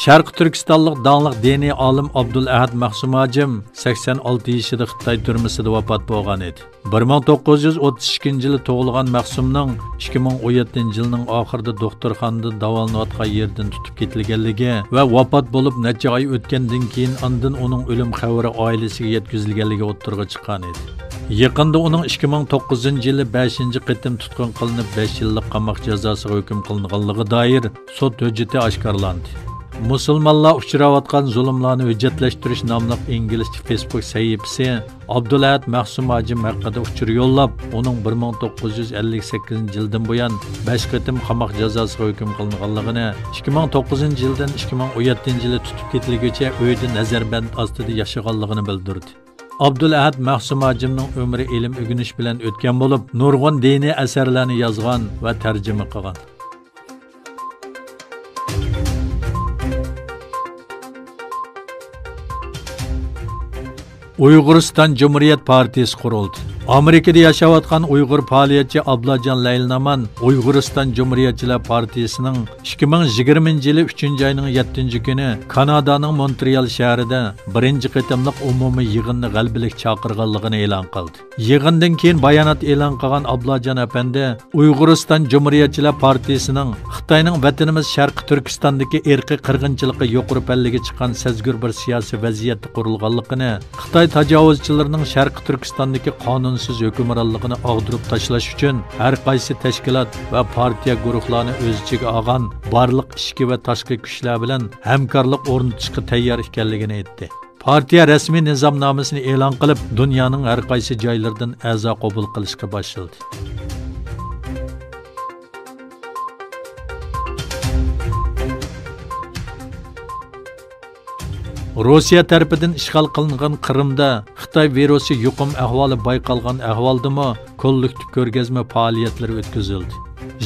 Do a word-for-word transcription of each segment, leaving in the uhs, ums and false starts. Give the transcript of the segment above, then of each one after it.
شەرقىي تۈركىستانلىق داڭلىق دىنىي ئالىم ئابدۇلئەھەد مەخسۇم ھاجىم سەكسەن ئالتە يېشىدا خىتاي تۈرمىسىدە ۋاپات بولغان ئىدى. بىر مىڭ توققۇز يۈز ئوتتۇز ئىككىنچى يىلى تۇغۇلغان مەخسۇمنىڭ ئىككى مىڭ ئون يەتتىنچى يىلنىڭ ئاخىرىدا دوختۇرخانىدا داۋالىنىۋاتقان يېرىدىن تۇتۇپ كېتىلگەنلىكى ۋە ۋاپات بولۇپ نەچچە ئاي ئۆتكەندىن كېيىن ئاندىن ئۇنىڭ ئۆلۈم خەۋىرى ئائىلىسىگە يەتكۈزۈلگەنلىكى ئوتتۇرىغا چىققان ئىدى. يېقىندا ئۇنىڭ ئىككى مىڭ توققۇزىنچى يىلى بەشىنچى قېتىم تۇتقۇن قىلىنىپ، بەش يىللىق قاماق جازاسىغا ھۆكۈم قىلىنغانلىقىغا دائىر سوت ھۆججىتى ئاشكارىلاندى. مۇسۇلمانلار ئۇچراۋاتقان زۇلۇملارنى ھۆججەتلەشتۈرۈش ناملىق ئىنگلىزچە فېيسبۇك سەھىپىسى ئابدۇلئەھەد مەخسۇم ھاجىم ھەققىدە ئۇچۇر يوللاپ، ئۇنىڭ بىر مىڭ توققۇز يۈز ئەللىك سەككىزىنچى يىلدىن بۇيان بەش قېتىم قاماق جازاسىغا ھۆكۈم قىلىنغانلىقىنى، ئىككى مىڭ توققۇزىنچى يىلدىن ئىككى مىڭ ئون يەتتىنچى يىلى تۇتۇپ كېتىلگۈچە ئۆيىدە نەزەربەند ئاستىدا ياشىغانلىقىنى بىلدۈردى. ئابدۇلئەھەد مەخسۇم ھاجىمنىڭ ئۆمرى ئىلىم ئۆگىنىش بىلەن ئۆتكەن بولۇپ، نۇرغۇن دىنىي ئەسەرلەرنى يازغان ۋە تەرجىمە قىلغان. ئۇيغۇرىستان جۇمھۇرىيەت پارتىيىسى قۇرۇلدى. ئامېرىكىدا ياشاۋاتقان ئۇيغۇر پائالىيەتچى ئابلاجان لەيلىنامان ئۇيغۇرىستان جۇمھۇرىيەتچىلەر پارتىيىسىنىڭ ئىككى مىڭ يىگىرمىنچى يىلى ئۈچىنچى ئاينىڭ يەتتىنچى كۈنى كانادانىڭ مونترېئال شەھىرىدە بىرىنچى قېتىملىق ئومۇمىي يىغىننى غەلىبىلىك چاقىرغانلىقىنى ئېلان قىلدى. يىغىندىن كېيىن بايانات ئېلان قىلغان ئابلاجان ئەپەندى، ئۇيغۇرىستان جۇمھۇرىيەتچىلەر پارتىيىسىنىڭ خىتاينىڭ ۋەتىنىمىز شەرقىي تۈركىستاندىكى ئىرقىي قىرغىنچىلىقى يۇقىرى پەللىگە چىققان سەزگۈر بىر سىياسىي ۋەزىيەتتە قۇرۇلغانلىقىنى، خىتاي تاجاۋۇزچىلىرىنىڭ شەرقىي تۈركىستاندىكى قانۇنسىز ھۆكۈمرانلىقىنى ئاغدۇرۇپ تاشلاش ئۈچۈن ھەر قايسى تەشكىلات ۋە پارتىيە گۇرۇھلارنى ئۆز ئىچىگە ئالغان بارلىق ئىچكى ۋە تاشقى كۈچلەر بىلەن ھەمكارلىق ئورنىتىشقا تەييار ئىكەنلىكىنى ئېيتتى. پارتىيە رەسمىي نىزامنامىسىنى ئېلان قىلىپ، دۇنيانىڭ ھەر قايسى جايلىرىدىن ئەزا قوبۇل قىلىشقا باشلىدى. روسىيە تەرىپىدىن ئىشغال قىلىنغان قىرىمدا خىتاي ۋىرۇسى يۇقۇم ئەھۋالى بايقالغان ئەھۋالدىمۇ كوللېكتىپ كۆرگەزمە پائالىيەتلىرى ئۆتكۈزۈلدى.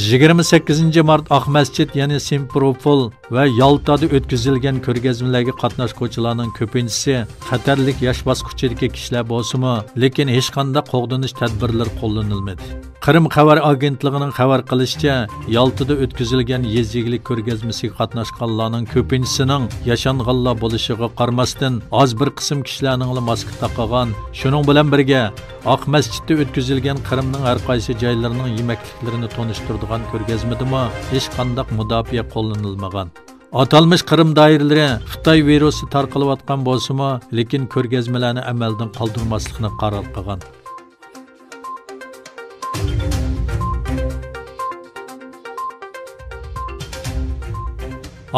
يىگىرمە سەككىزىنچى مارت ئاقمەسچىت، يەنى سىمفېروپول ۋە يالتادا ئۆتكۈزۈلگەن كۆرگەزمىلەرگە قاتناشقۇچىلارنىڭ كۆپىنچىسى خەتەرلىك ياش باسقۇچىدىكى كىشىلەر بولسىمۇ، لېكىن ھېچقانداق قوغدىنىش تەدبىرلىرى قوللىنىلمىدى. قىرىم خەۋەر ئاگېنتلىقىنىڭ خەۋەر قىلىشىچە، يالتىدا ئۆتكۈزۈلگەن يېزا ئىگىلىك كۆرگەزمىسىگە قاتناشقانلارنىڭ كۆپىنچىسىنىڭ ياشانغانلار بولۇشىغا قارىماستىن، ئاز بىر قىسىم كىشىلەرنىڭلا ماسكا تاقىغان. شۇنىڭ بىلەن بىرگە، ئاقمەسچىتتە ئۆتكۈزۈلگەن قىرىمنىڭ ھەر قايسى جايلىرىنىڭ يېمەكلىكلىرىنى تونۇشتۇرىدىغان كۆرگەزمىدىمۇ ھېچقانداق مۇداپىئە قوللىنىلمىغان. ئاتالمىش قىرىم دائىرىلىرى خىتاي ۋىرۇسى تارقىلىۋاتقان بولسىمۇ، لېكىن كۆرگەزمىلەرنى ئەمەلدىن قالدۇرماسلىقنى قارار قىلغان.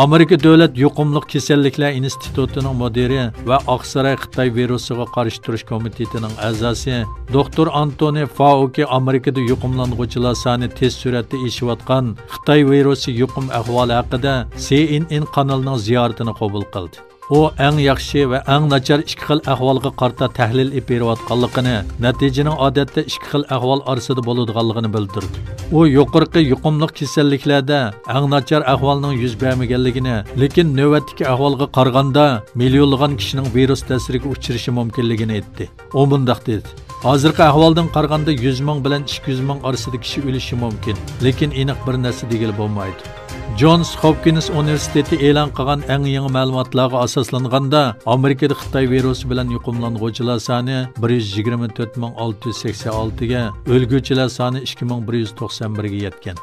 ئامېرىكا دۆلەت يۇقۇملۇق كېسەللىكلەر ئىنستىتۇتىنىڭ مۇدىرى ۋە ئاقساراي خىتاي ۋىرۇسىغا قارشى تۇرۇش كومىتېتىنىڭ ئەزاسى دوكتور ئانتونى فائۇكى ئامېرىكىدا يۇقۇملانغۇچىلار سانى تېز سۈرئەتتە ئېشىۋاتقان خىتاي ۋىرۇسى يۇقۇم ئەھۋالى ھەققىدە سى ئېن ئېن قانىلىنىڭ زىيارىتىنى قوبۇل قىلدى. ئۇ ئەڭ ياخشى ۋە ئەڭ ناچار ئىككى خىل ئەھۋالغا قارىتا تەھلىل ئېلىپ بېرىۋاتقانلىقىنى، نەتىجىنىڭ ئادەتتە ئىككى خىل ئەھۋال ئارىسىدا بولىدىغانلىقىنى بىلدۈردى. ئۇ يۇقىرىقى يۇقۇملۇق كېسەللىكلەردە ئەڭ ناچار ئەھۋالنىڭ يۈز بەرمىگەنلىكىنى، لېكىن نۆۋەتتىكى ئەھۋالغا قارىغاندا مىليونلىغان كىشىنىڭ ۋىرۇس تەسىرىگە ئۇچرىشى مۇمكىنلىكىنى ئېيتتى. ئۇ مۇنداق دېدى، ھازىرقى ئەھۋالدىن قارىغاندا يۈز مىڭ بىلەن ئىككى يۈز مىڭ ئارىسىدا كىشى ئۆلۈشى مۇمكىن، لېكىن ئېنىق بىر نەرسە دېگىلى بولمايدۇ. جونس ھوپكىنس ئۇنىۋېرسىتېتى ئېلان قىلغان ئەڭ يېڭى مەلۇماتلارغا ئاساسلانغاندا، ئامېرىكىدا خىتاي ۋىرۇسى بىلەن يۇقۇملانغۇچىلار سانى بىر يۈز يىگىرمە تۆت مىڭ ئالتە يۈز سەكسەن ئالتىگە، ئۆلگۈچىلەر سانى ئىككى مىڭ بىر يۈز توقسان بىرگە يەتكەن.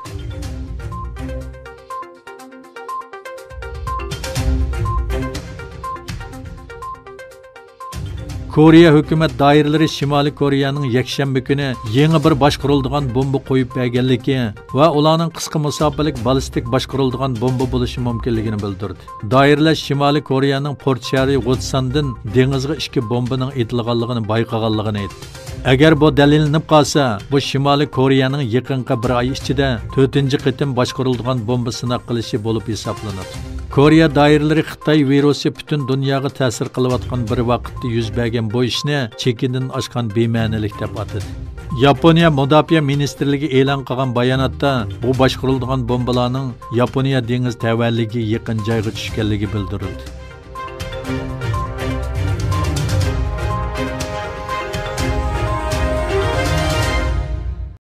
كورېيە ھۆكۈمەت دائىرىلىرى شىمالىي كورېيەنىڭ يەكشەنبە كۈنى يېڭى بىر باشقۇرۇلىدىغان بومبا قويۇپ بەرگەنلىكى ۋە ئۇلارنىڭ قىسقا مۇساپىلىك بالىستىك باشقۇرۇلىدىغان بومبا بولۇشى مۇمكىنلىكىنى بىلدۈردى. دائىرىلەر شىمالىي كورېيەنىڭ پورت شەھىرى ۋودساندىن دېڭىزغا ئىككى بومبىنىڭ ئېتىلغانلىقىنى بايقىغانلىقىنى ئېيتتى. ئەگەر بۇ دەلىللىنىپ قالسا، بۇ شىمالىي كورېيەنىڭ يېقىنقى بىر ئاي ئىچىدە تۆتىنچى قېتىم باشقۇرۇلىدىغان بومبا سىناق قىلىشى بولۇپ ھېسابلىنىدۇ. كورېيە دائىرىلىرى خىتاي ۋىرۇسى پۈتۈن دۇنياغا تەسىر قىلىۋاتقان بىر ۋاقىتتا يۈز بەرگەن بۇ ئىشنى چېكىدىن ئاشقان بىمەنىلىك دەپ ئاتىدى. ياپونىيە مۇداپىئە مىنىستىرلىكى ئېلان قىلغان باياناتتا بۇ باشقۇرۇلىدىغان بومبىلارنىڭ ياپونىيە دېڭىز تەۋەلىكىگە يېقىن جايغا چۈشكەنلىكى بىلدۈرۈلدى.